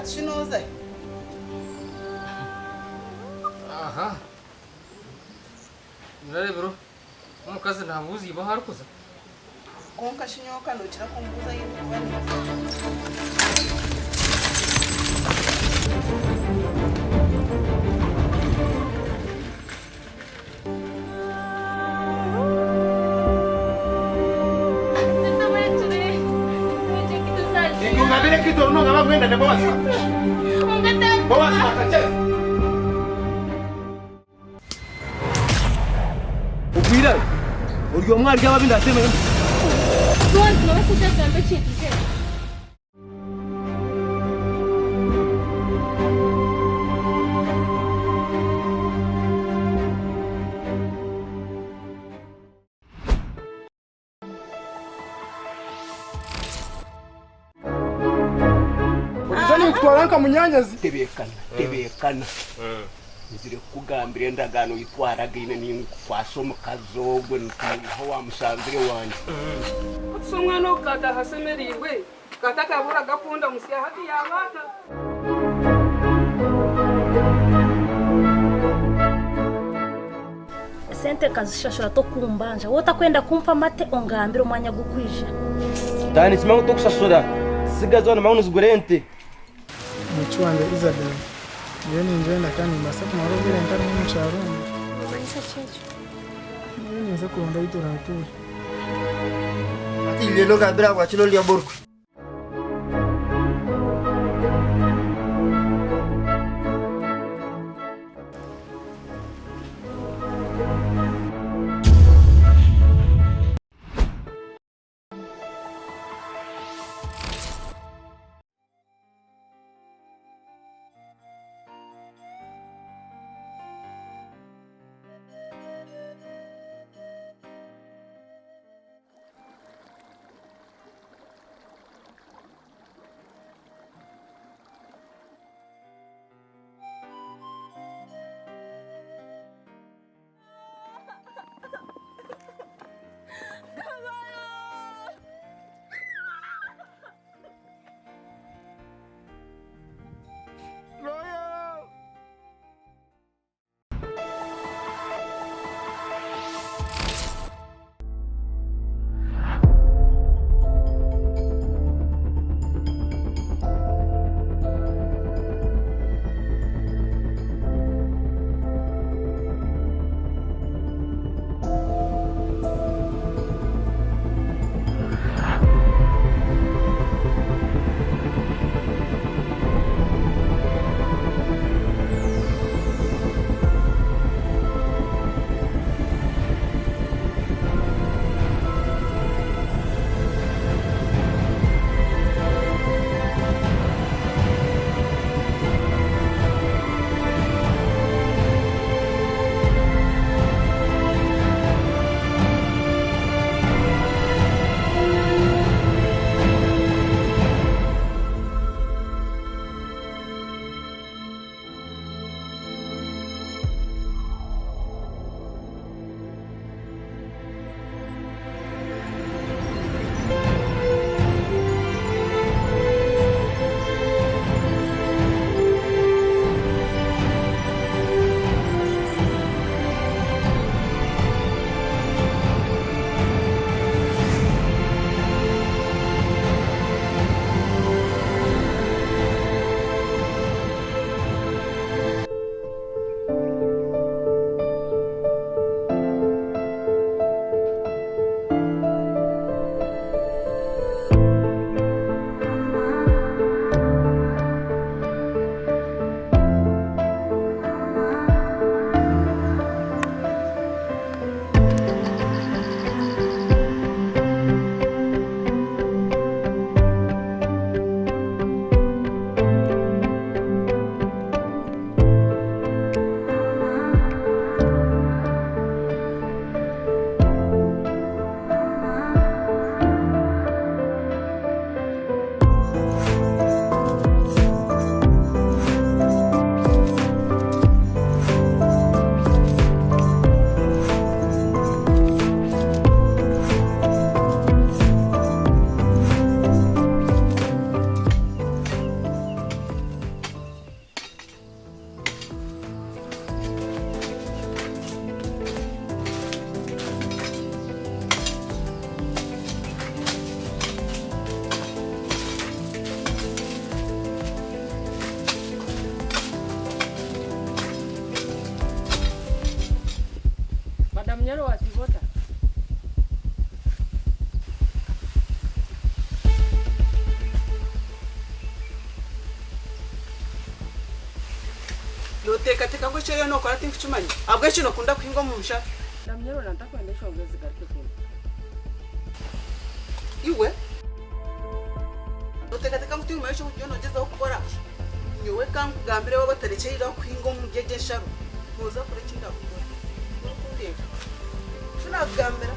Hati shi nooza hi? Aha. Nararebire omukazi nabuuza iba ahu arikuza. Kwonka shi nyowe ka nookira kumbuuza ahu ndikuba ninza? Ogwire ori omwe ahari abo abu ndaateemere. Oriija ninkutwara nka munyaanyazi. Tebeekana, tebeekana. Nzire kukugambira endagaano ei twaragaine ninkukwasa omukazi ogwo nitumwiha owa musanzire wangye. Hati omwana ogu kataha ashemereirwe, katakabura gakunda musya hati yaba ata? Esente nkazishashura tokumbanja. Waaba otakwenda kumpa amate ongambire omwanya gukwija. Taaha nikimanya ngu tokushashura. Tsigaza wanu nimanya ngu nizigura ente. Omwishiki wangye Isabel, nyowe ningyenda kandi nimbaasa kumara obwire ntarimu omu kyaro omu. Nomanyisa ki ekyo? Nyowe ninza kuronda ahu turaatuure. Hati ngyenda ogambire ahabwaki norya orukwe. Ndamunyaro wasiiba ota? Noteekateeka ngu eki oriyo nookora tinkukimanya? Ahabw'enki nookunda kuhinga omu mushana? Ndamunyaro na ntakwenda enshonga ezi zigaruke kumpa. Iwe noteekateeka ngu tinkumanya eki oriyo noogyezaho kukora? Nyowe ka nkugambire waaba otarekyeire aho kuhinga omuri egi ensharo, nooza kukora eki ndakukora. Orikundeeba? Eki naakugambira.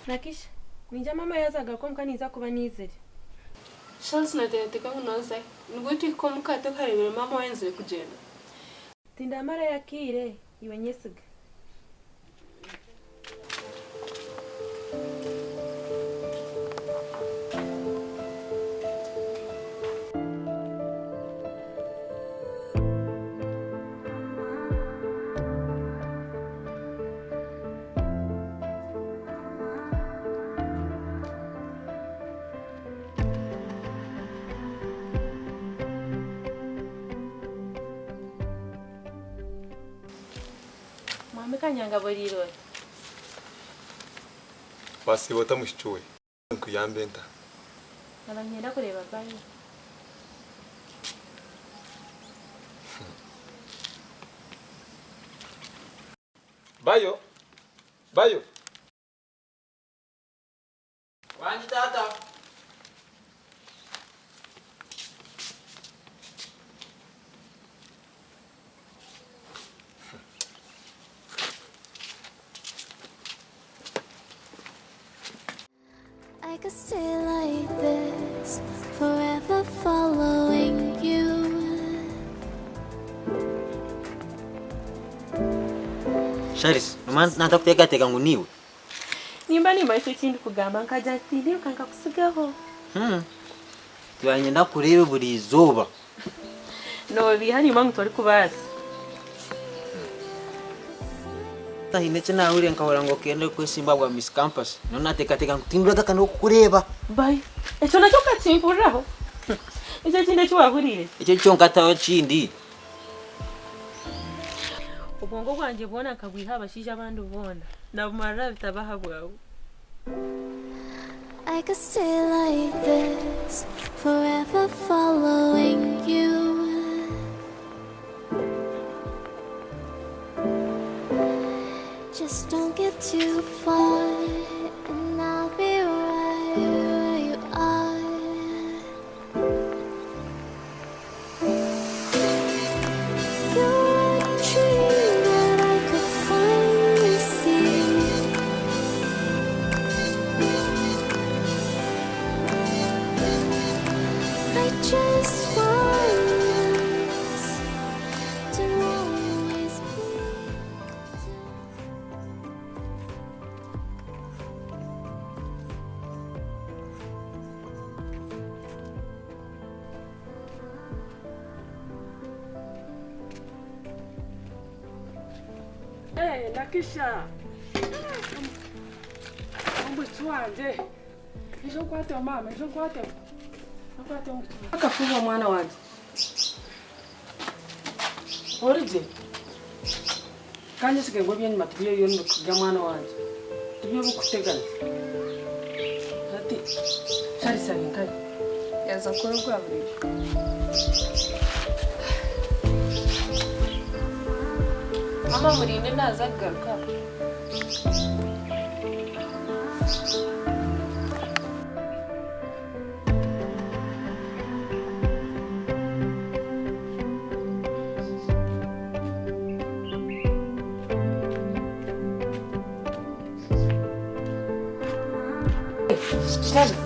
Nakisha, Ningira maama yaaza kugaruka omuka ninza kuba niizire. Charles nateekateeka ngu noozahi? Nibwo tuhika omuka tokareebire maama waayenzire kugyenda? Tindamarayo akaire, iwe nyesiga. Mwami Kanyangabo oriire ota? Wasiiba ota mwishiki we? Nkuyambe nta? Naba niinyenda kureeba Bayo. Bayo! Bayo! Wangi taata. I could stay like this, forever following you. Charles, nomanya natakuteekateeka ngu niiwe. Nimba nimanyisa eki ndikugamba nkagira nti tindiiruka nkakutsigaho. Hmm. Twaba niinyenda kukureeba buri izooba. Noobeiha nimba ngu torikubaasa. Haine eki naahurire nkahurira ngu okenda kwesimba ahabwa Miss Campus. Nyowe naateekateeka ngu tinduraga n'okukureeba. Bayo, ekyo nakyo okakimpuriraho? Nikyo ekindi eki waahuriire? Ekyo kyonka tihariho ekindi. Obwongo bwangye bwona nkabwiha aha bashaija abandi boona, naabumarira aha bitabo ahabwawe. I could stay like this, forever following you. Just don't get too far, and I'll be right where you are. You're a dream that I could finally see. I just want us to always be. Eh, Nakisha. Omwishiki wangye. Ija onkwateho maama, ija onkwateho. Onkwateho omwishiki wangye. Akafuuha mwana wangye. Ori gye? Ka nyesige ngu eby'enyima tibyo oriyo nibikuhiga mwana wangye. Tibyo birikukuteganisa. Hati Charles ari nkahi? Yaaza kukora ogwa buriijo. Maama murinde naaza kugaruka. Charles.